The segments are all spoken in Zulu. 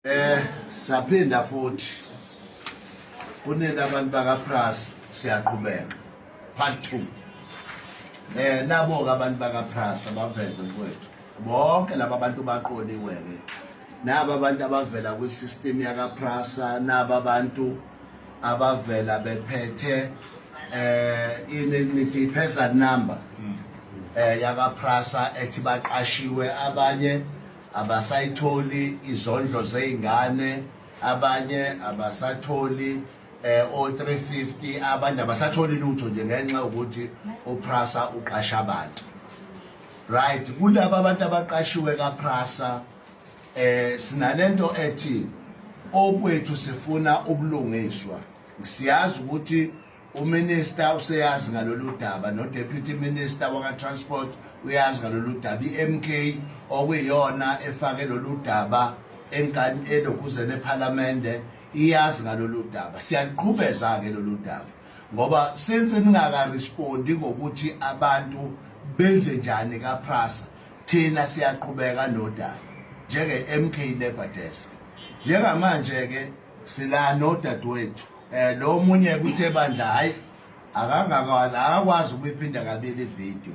Saphinda futhi kunini abantu baka Prasa, siyaqhubeka part 2. Nabo ke abantu baka Prasa baveze mfowethu. Bonke laba bantu baqoliwe ke. Naba abantu abavela kwi system yaka Prasa, naba abantu abavela bephethe ini personnel number yaka Prasa ethi baqashiwe, abanye abasayitholi izondlo zey'ngane, abanye abasatholi o 350, abanye abasatholi lutho nje ngenxa yokuthi uPrasa uqasha abantu. Right, kulaba abantu abaqashiwe kaPrasa, sinalento ethi okwethu sifuna ubulungiswa. Siyazi ukuthi uminister useyazi ngalolu daba, no deputy minister waka transport uyazi ngalolu daba, iMK okuyiyona efake lolu daba enkani elokuzene eParliament iyazi ngalolu daba. Siyaqhubeza ke lolu daba ngoba since ningaka respondi ngokuthi abantu benze njani kaPrasa, thina siyaqhubeka nodaba njenge MK Labor Desk. Njengamanje ke sila nodadewethu, lo munye kuthe bandla hayi, akangakwazi, akakwazi ukuyiphinda kabili ivideo,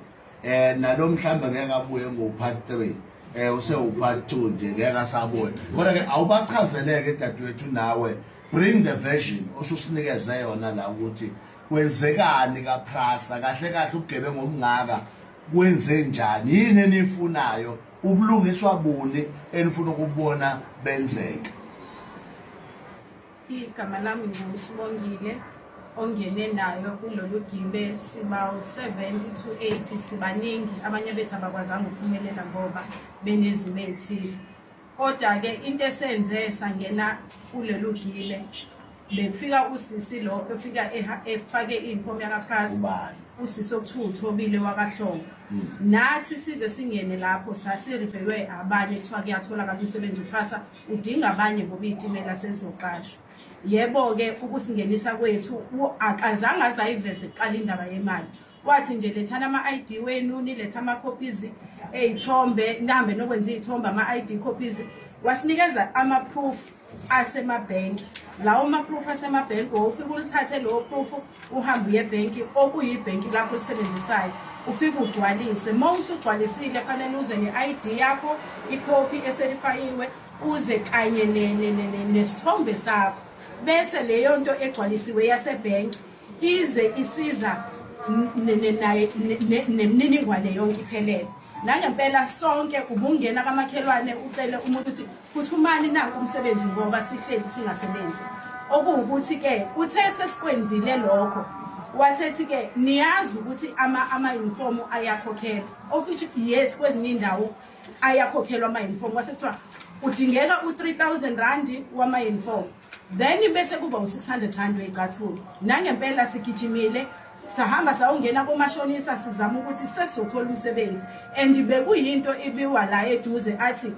nalo mhlambe ngeke abuye ngo part 3, use u part 2 nje, ngeke asabona. Kodwa ke awubachazeleke dadewethu, nawe bring the version osusinikeze yona la ukuthi kwenzekani kaPrasa kahle kahle, ubugebengu obungaka kwenze njani, yini enifunayo, ubulungiswa buni enifuna ukubona benzeka. Igama lami nguSibongile ongene nayo kulolu gibe. Siba u-70 to 80, sibaningi. Abanye bethu abakwazanga ukuphumelela ngoba benezimo ey'thile. Kodwa-ke into esenze sangena kulolu gibe, bekufika usisi lo efika efake iyunifomu yakaPrasa. Ubani? Usisi okuthiwa uThobile wakaHlongo. Nathi size singene lapho sasirifeywe abanye, kuthiwa kuyatholakala umsebenzi, uPrasa udinga abanye ngoba iy'timela sezizoqashwa. Yebo-ke, ukusingenisa kwethu akazange aze ayiveze kuqala indaba yemali. Wathi nje lethani ama-ID wenu, nilethe ama-copies ey'thombe, nihambe nokwenza iy'thombe, ama-ID copies. Wasinikeza ama-proof asemabhenki. Lawo ma-proof asemabhenki, wawufike ulithathe lowo proof, uhambe uye ebhenki okuyibhenki lakho olisebenzisayo, ufike ugcwalise. Uma usugcwalisile fanele uze ne-ID yakho, ikhophi eselifayiwe, uze kanye nesithombe sakho, bese leyo nto egcwalisiwe yasebhenki ize isiza naye nemininingwane yonke iphelele. Nangempela sonke ubungena kamakhelwane ucele umuntu ukuthi phuthumani, nanku umsebenzi, ngoba sihleli singasebenzi. Okuwukuthi-ke kuthe sesikwenzile lokho, wasethi-ke niyazi ukuthi ama-uniform ayakhokhelwa, of which yes, kwezinye iy'ndawo ayakhokhelwa ama-uniform. Kwase kuthiwa kudingeka u-R3000 wama-uniform, then bese kuba u-R600 wey'cathulo. Nangempela sigijimile, sahamba sayongena komashonisa sizama ukuthi sesizothola umsebenzi, and bekuyinto ibiwa la eduze, athi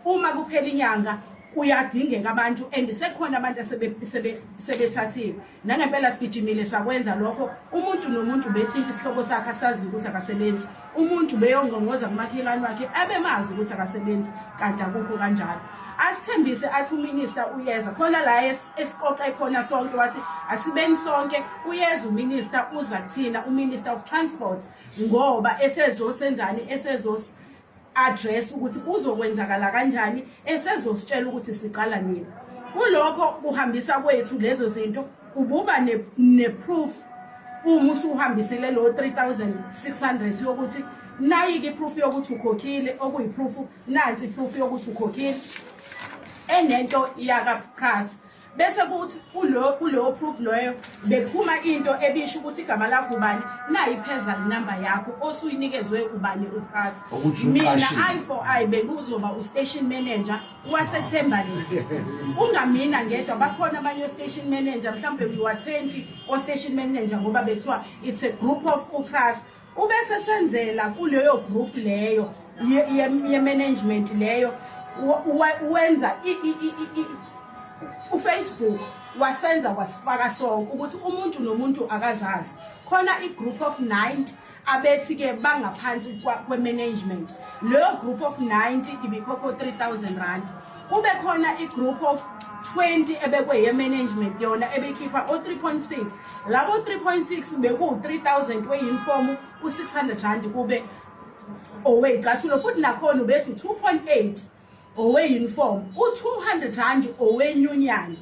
uma kuphela inyanga kuyadingeka abantu and sekukhona abantu asebethathiwe. Nangempela sigijimile sakwenza lokho. Umuntu nomuntu bethinta isihlobo sakhe asazi ukuthi akasebenzi, umuntu beyongqongqoza kumakhelwane wakhe abemazi ukuthi akasebenzi, kanti akukho kanjalo. Asithembise athi uminister uyeza khona la esiqoqe khona sonke, wathi asibeni sonke, uyeza uminister, uza kuthina uminister of transport ngoba esezosenzani, esezos address ukuthi kuzokwenzakala kanjani, esezositshela ukuthi siqala nini. Kulokho kuhambisa kwethu lezo zinto, ububa ne-proof uma usuhambisile lo 3600 yokuthi nayi-ke i-proof yokuthi ukhokhile, okuyi-proof, nansi i-proof yokuthi ukhokhile enento yakaPrasa. Bese kuthi kulo proof loyo bekuphuma into ebisho ukuthi igama lakho ubani, nayi personnel number yakho osuyinikezwe ubani, uPrasa. Ukuthi Mina uqashile. I for I bengizoba u-station manager waseThembalink. Kungamina ngedwa, bakhona abanye o-station manager, mhlawumbe we were 20 o-station manager ngoba bethiwa it's a group of uPrasa. Ubese senzela kuleyo group leyo ye-management leyo, wenza uFacebook, wasenza wasifaka sonke ukuthi umuntu nomuntu akazazi. Khona i-group of 90 abethi ke bangaphansi kwe-management. Leyo group of 90 ibikhokho R3000. Kube khona i-group of 20 ebekwe ye-management, yona ebekhipha o-3.6. Labo 3.6 bekuwu-3000 we-uniform, u-600 rand kube owey'cathulo, futhi nakhona ubethi 2.8 owe-uniform, u-200 rand owenyunyana,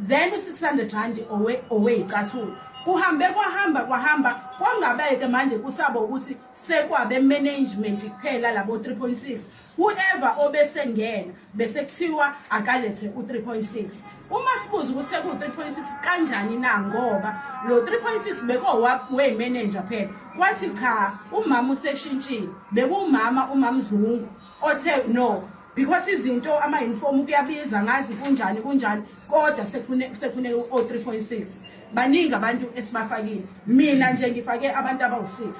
then u-600 rand owey'cathulo. Kuhambe kwahamba kwahamba, kwangabeke manje kusaba ukuthi sekwabe management kuphela labo 3.6. Whoever obesengena bese kuthiwa akalethe u-3.6. Uma sibuza ukuthi seku-3.6 kanjani na, ngoba lo 3.6 beko-we-manager phela, wathi cha, umama useshintshile. Bekumama uMamzungu othe no, because izinto ama-uniform kuyabiza, ngazi kunjani kunjani, kodwa sekufuneka o-3.6. Baningi abantu esibafakile. Mina nje ngifake abantu abawu-6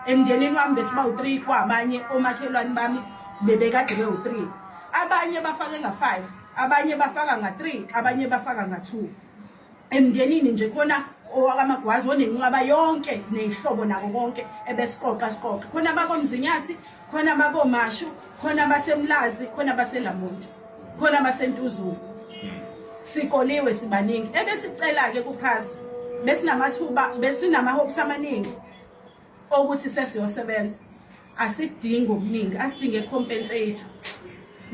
emndenini wami, besibawu-3, kwabanye omakhelwane bami bebekade bewu-3. Abanye bafake nga-5, abanye bafaka nga-3, abanye bafaka nga-2 emndenini nje. Khona owakamagwazi onenqwaba yonke ney'hlobo nako konke ebesiqoqa siqoqa khona, bakomzinyathi khona, bakomashu khona, basemlazi khona, baselamonti khona, basentuzulu. Siqoliwe sibaningi. Ebesicela-ke kuPrasa, besinamathuba, besinama-hopes amaningi okuthi sesiyosebenza. Asidingi okuningi, asidinge compensate,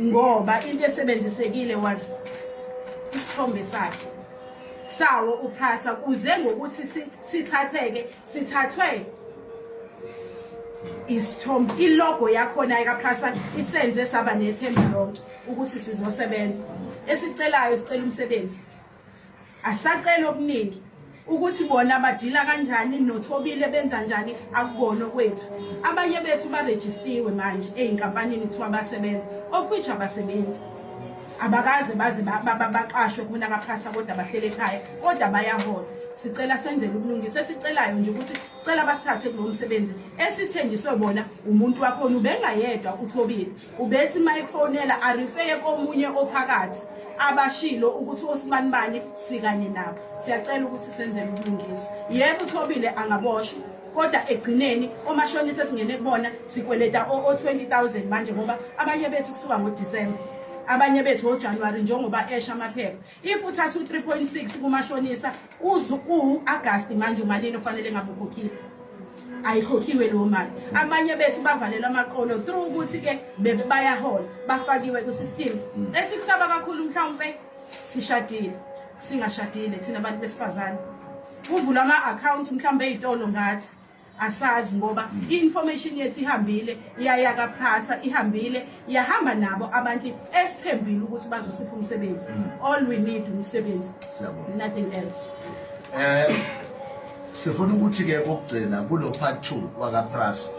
ngoba into esebenzisekile was isithombe sakhe sawo uPrasa, kuze ngokuthi sithatheke, sithathwe isithombe, ilogo yakhona ekaPrasa isenze saba nethemba lonke ukuthi sizosebenza. Esicelayo, sicela umsebenzi, asacela okuningi. Ukuthi bona badila kanjani noThobile, benza njani, akubona okwethu. Abanye bethu barejistiwe manje ey'nkampanini, kuthiwa basebenza, of which abasebenzi, abakaze baze baqashwe khona kaPrasa, kodwa bahlele ekhaya, kodwa bayahola. Sicela senzele ubulungiswa. Esicelayo nje ukuthi sicela basithathe kulo msebenzi esithenjiswe bona. Umuntu wakhona ubengayedwa uThobile, ubethi uma ekufonela arifeye komunye ophakathi, abashilo ukuthi osibanibani sikanye nabo. Siyacela ukuthi senzele ubulungiswa. Yebo, uThobile angaboshwa, kodwa egcineni omashonisa esingene kubona sikweleta o-20 000 manje, ngoba abanye bethu kusuka ngoDisemba, abanye bethu ngoJanuwari, njengoba esha amaphepha. If uthatha u-3.6 kumashonisa kuze ku-Agasti manje, umalini ofanele ngabe ukhokhile? Ayikhokhiwe leyo mali. Abanye bethu bavalelwa amaqolo through ukuthi-ke bebe bayahola, bafakiwe kwi-system. Esikusaba kakhulu, mhlawumpe sishadile, singashadile thina abantu besifazane, kuvulwa ama-akhawunti mhlawumbe ey'tolo ngathi, asazi, ngoba i-information yethu ihambile yaya kaPrasa, ihambile yahamba nabo abantu esithembile ukuthi bazosipha umsebenzi. All we need umsebenzi. Siyabonga. Nothing else. Sifuna ukuthi ke kokugcina kulo part 2 wakaPrasa,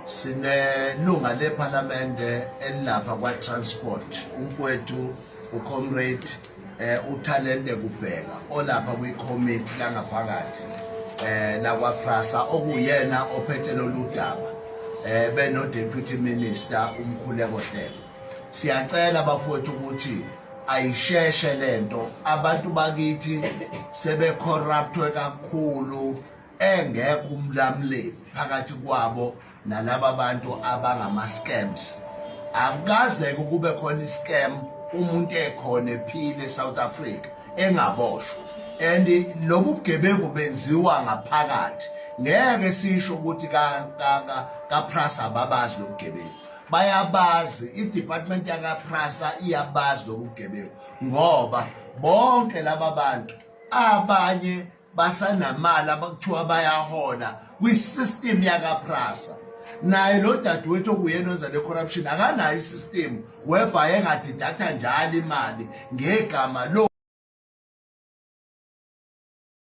sinelunga leParliament elilapha kwa transport, umfowethu uComrade uThalente Kubheka, olapha kwi-committee langaphakathi lakwa Prasa, okuyena ophethe lolu daba beno Deputy Minister uMkhuleko Hleko. Siyacela bafowethu ukuthi ayisheshe lento. Abantu bakithi sebe corruptwe kakhulu, engekho umlamleli phakathi kwabo nalaba bantu abangama scams. Akukaze kube khona iscam umuntu ekhona ephile eSouth Africa engaboshwa, and lobu bugebengu benziwa ngaphakathi. Ngeke sisho ukuthi ka ka ka Prasa babazi lobugebengu. Bayabazi, i-department yakaPrasa iyabazi lobu bugebengu, ngoba bonke laba bantu abanye basanamali abakuthiwa bayahola kwi-system yakaPrasa. Naye lo dadewethu okuyena owenza le corruption akanayo i-system whereby engadeducta njalo imali ngegama lo.